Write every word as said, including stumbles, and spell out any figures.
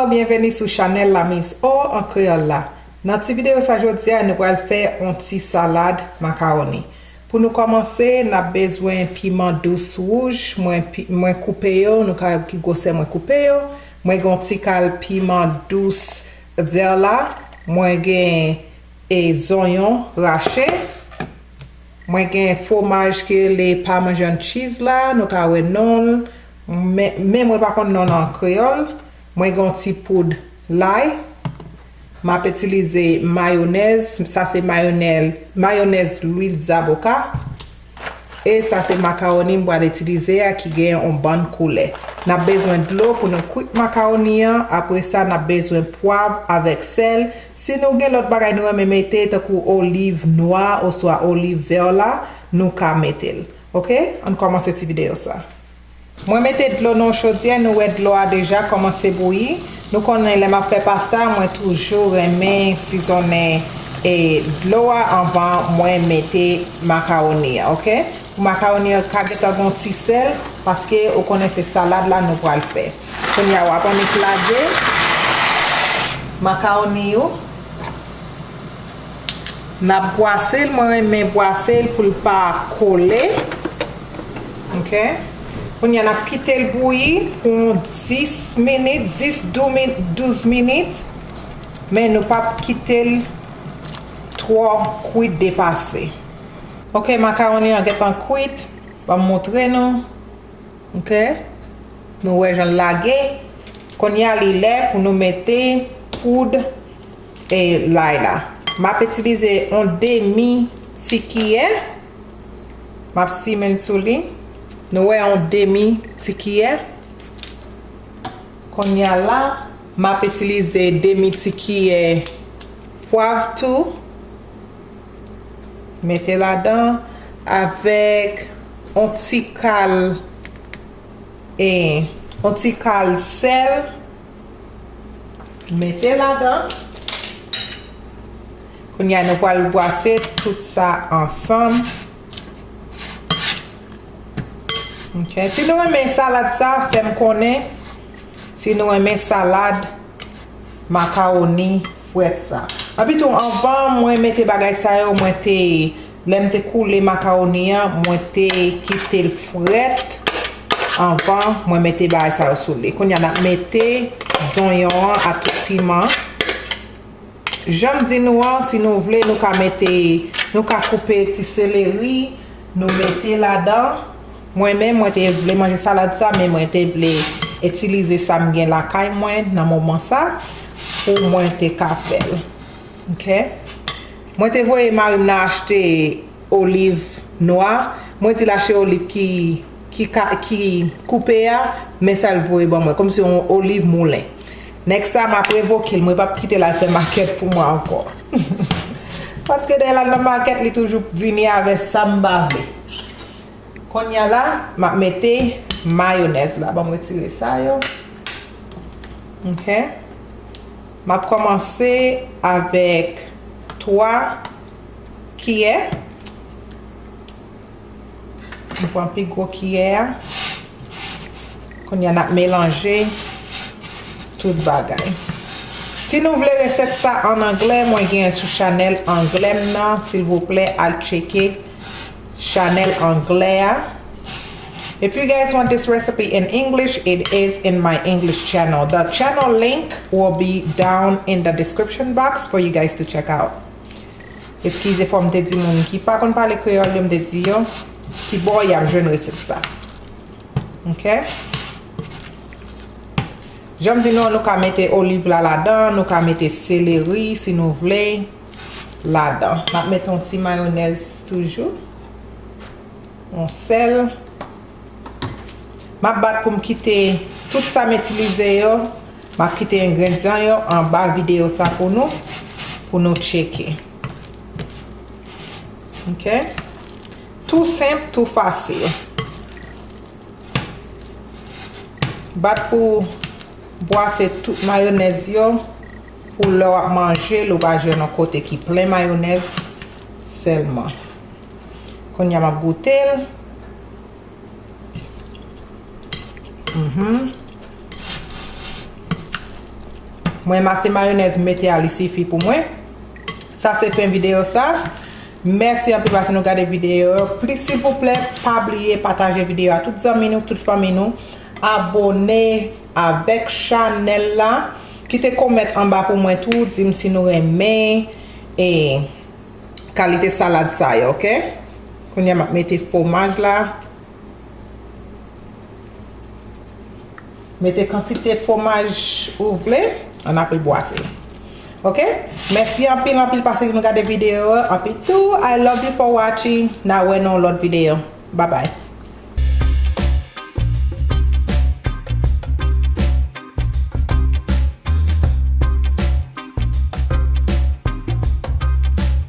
Byenveni sou chanèl la Miss O an kreyòl la. Nan ti videyo sa jodi a, nou pral fè yon ti salad makawoni. Pou nou kòmanse, n ap bezwen piman dous wouj, mwen, pi- mwen koupe yo, nou ka wè ki gwosè mwen koupe yo. Mwen gen yon ti kal piman dous vè la, mwen gen e zonyon rache. Mwen gen fwomaj ki rele Parmesan cheese la, nou ka wè non l, men, men mwen pa konn non l an kreyòl. Mwen gen yon ti poud lay. M ap itilize mayonèz, sa se mayonèz, mayonèz lwil zaboka. E sa se makawoni m pral itilize a ki gen yon bann koulè. N ap bezwen dlo pou nou kwit makawoni an. Apre sa, n ap bezwen pwav avèk sèl. Si nou gen lòt bagay nou renmen mete, tankou oliv nwa oswa oliv vè la, nou ka mete l. Oke? Ann kòmanse ti videyo sa. Mwen mete dlo nan chodyè, nou wè dlo a deja kòmanse bouyi. Nou konnen lè m ap fè pasta, mwen toujou renmen sizonnen e dlo a anvan mwen mete makawoni an, oke? Pou makawoni an ka gentan gen yon ti sèl, paske ou konnen se salad la nou pral fè. Kounye a w ap annik lage makawoni yo. N ap bwase l, mwen renmen bwase l pou l pa kole. Oke. Kounye a n ap kite l bouyi pou yon dis minit, dis, douz min-, douz minit. Men nou p ap kite l twò kwit depase. Oke, makawoni an gentan kwit. Ban m montre nou. Oke. Nou wè jan l lage. Kounye a li lè pou nou mete poud e lay la. M ap itilize yon demi ti kiyè. M ap simen l sou li. Nou wè yon demi ti kiyè. Kounye a la, m ap itilize demi ti kiyè pwav tou. Mete ladan avèk yon ti kal, e, yon ti kal sèl. Mete ladan. Kounye a nou pral bwase tout sa ansanm. Ok. Si nou renmen salad sa, fè m konnen. Si nou renmen salad makawoni frèt sa. Epitou, anvan mwen mete bagay sa yo, mwen te, lè m te koule makawoni an, mwen te kite l frèt anvan mwen mete bagay sa yo sou li. Kounye a n ap mete zonyon an ak tout piman. Jan m di nou an, si nou vle, nou ka mete, nou ka koupe ti seleri, nou mete ladan. Mwen menm, mwen te vle manje salad sa, men mwen te vle itilize sa m gen lakay mwen nan moman sa, pou mwen te ka fè l. Ok? Mwen te voye mari m nan achte oliv nwa. Mwen di l achte oliv ki, ki, ka, ki koupe a, men sa l voye ban mwen, kòmsi yon oliv moulen. Nèg sa, m ap revoke l, mwen p ap kite l al fè makèt pou mwen ankò. Paske dèyè l al nan makèt, li toujou vini avè sa m pa vle. Kounye a la, m ap mete mayonèz la. Ban m retire sa yo. Ok. M ap kòmanse avèk twa kiyè. M pran pi gwo kiyè a. Kounye a n ap melanje tout bagay. Si nou vle resèt sa an anglè, mwen gen sou chanèl anglè m nan, silvouplè, al tcheke chanèl anglè a. If you guys want this recipe in English, it is in my English channel. The channel link will be down in the description box for you guys to check out. Eskize, fò m te di moun ki pa konn pale kreyòl yo, m te di yo ki bò y ap jwenn resèt sa. Ok? Jan m di nou, nou ka mete oliv la ladan, nou ka mete seleri si nou vle ladan. M ap mete yon ti mayonèz toujou. Yon sèl. M ap bat pou m kite tout sa m itilize yo. M ap kite engredyan yo anba videyo sa pou nou, pou nou tcheke. Ok? Tou senp, tou fasil. Bat pou bwase tout mayonèz yo, pou lè w ap manje l, ou pa jwenn yon kote ki plen mayonèz sèlman. Kounye a m ap goute l. Mhm. Mwen mase mayonèz, m mete a, li sifi pou mwen. Sa se fen videyo sa. Mèsi anpil paske nou gade videyo yo. Plis silvouplè, pa bliye pataje videyo a tout zanmi nou, tout fanmi nou. Abone avèk chanèl la. Kite kòmantè anba pou mwen tou, di m si nou renmen e kalite salad sa yo, oke? Kounye a m ap mete fwomaj la. Mete kantite fwomaj ou vle, ann apre bwase. Oke? Mèsi anpil, anpil paske nou gade videyo an. Anpil tou, I love you for watching. N a wè nan yon lòt videyo. Bye bye.